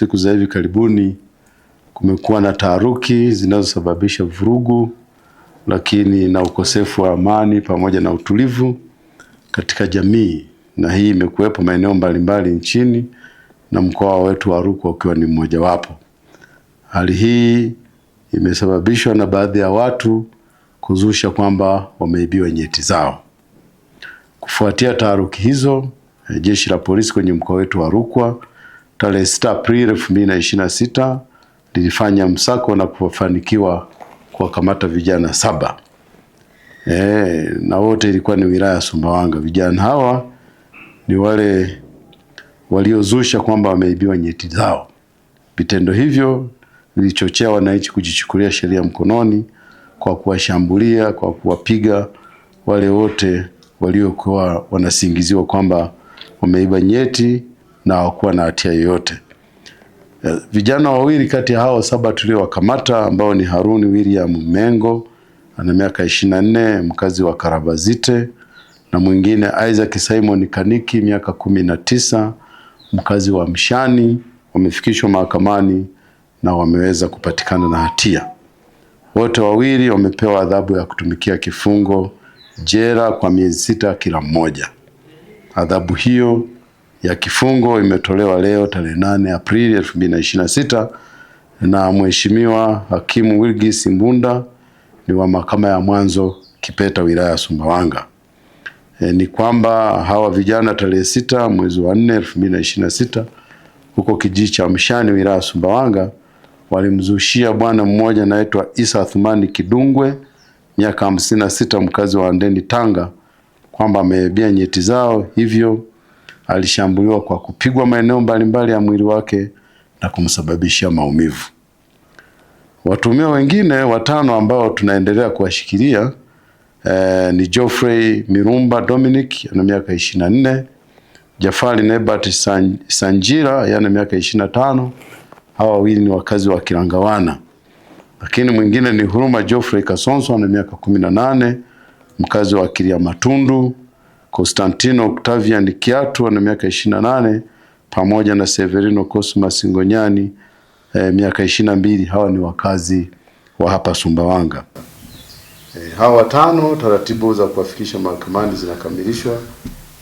Siku za hivi karibuni kumekuwa na taharuki zinazosababisha vurugu, lakini na ukosefu wa amani pamoja na utulivu katika jamii, na hii imekuwepo maeneo mbalimbali nchini na mkoa wetu wa Rukwa ukiwa ni mmojawapo. Hali hii imesababishwa na baadhi ya watu kuzusha kwamba wameibiwa nyeti zao. Kufuatia taharuki hizo, jeshi la polisi kwenye mkoa wetu wa Rukwa tarehe 6 Aprili 2026 lilifanya msako na kufanikiwa kuwakamata vijana 7. Na wote ilikuwa ni wilaya ya Sumbawanga. Vijana hawa ni wale waliozusha kwamba wameibiwa nyeti zao. Vitendo hivyo vilichochea wananchi kujichukulia sheria mkononi kwa kuwashambulia, kwa kuwapiga wale wote waliokuwa wanasingiziwa kwamba wameiba nyeti na hawakuwa na hatia yoyote. Vijana wawili kati ya hao 7 tuliowakamata ambao ni Haruni William Mengo ana miaka 24 mkazi wa Karabazite na mwingine Isaac Simon Kaniki miaka 19 mkazi wa Mshani wamefikishwa mahakamani na wameweza kupatikana na hatia. Wote wawili wamepewa adhabu ya kutumikia kifungo jela kwa miezi 6 kila mmoja. Adhabu hiyo ya kifungo imetolewa leo tarehe 8 Aprili 2026 na Mheshimiwa Hakimu Wilgis Mbunda ni wa mahakama ya mwanzo Kipeta wilaya ya Sumbawanga. Ni kwamba hawa vijana tarehe 6 mwezi wa 4 2026 huko kijiji cha Mshani wilaya ya Sumbawanga walimzushia bwana mmoja anaitwa Isa Athumani Kidungwe miaka 56 mkazi wa Handeni Tanga kwamba ameibia nyeti zao, hivyo alishambuliwa kwa kupigwa maeneo mbalimbali ya mwili wake na kumsababishia maumivu. Watuhumiwa wengine 5 ambao tunaendelea kuwashikilia ni Geoffrey Mirumba Dominic ana miaka 24, Jafari Nebat Sanjira yana miaka 25. Hawa wawili ni wakazi wa Kilangawana. Lakini mwingine ni Huruma Geoffrey Kasonso ana miaka 18 mkazi wa Kiliamatundu. Constantino Octavian Kiatu ana miaka 28 pamoja na Severino Cosmas Ngonyani miaka 22. Hawa ni wakazi wa hapa Sumbawanga. Hawa 5 taratibu za kuwafikisha mahakamani zinakamilishwa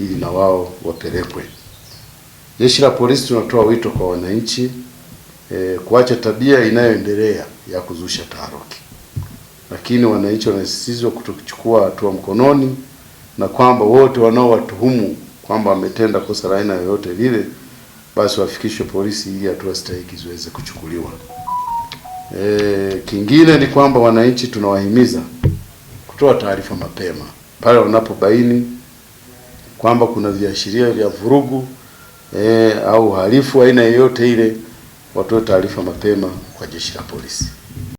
ili na wao wapelekwe. Jeshi la polisi tunatoa wito kwa wananchi kuacha tabia inayoendelea ya kuzusha taharuki. Lakini wananchi wanasisitizwa kutochukua hatua mkononi na kwamba wote wanaowatuhumu kwamba wametenda kosa la aina yoyote lile basi wafikishwe polisi ili hatua stahiki ziweze kuchukuliwa. Kingine ni kwamba wananchi tunawahimiza kutoa taarifa mapema pale wanapobaini kwamba kuna viashiria vya vurugu au uhalifu aina yoyote ile, watoe taarifa mapema kwa jeshi la polisi.